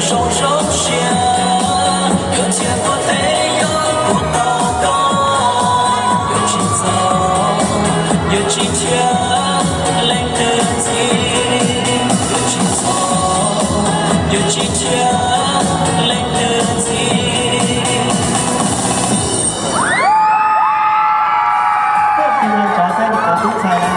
Zoo zoo siab, yuav txhia ntuag teb yuav puas tau koj, yuav tsis txog, yuav tsis nrhiav leej twg ntxiv, yuav tsis txog, yuav tsis nrhiav leej twg ntxiv. Tuaj tis los cov saib cov tub ntxhais na.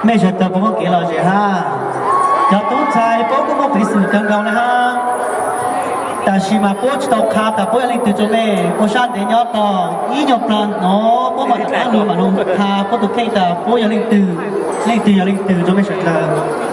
Mej sawv daws puas muaj kev lom zem hab? Cov tub ntxhais puab kuj muaj peev xwm kawg nkaus le hab. Tab sis mas puab tsis tau qha tas puab yog leej twg rua mej. Ua sab ntev nyob tog ib nyuag plawg nuav puab mam rov qaab lug mam lug qha puab tus kheej tas puab yog leej twg, leej twg yog leej twg rua mej sawv daws.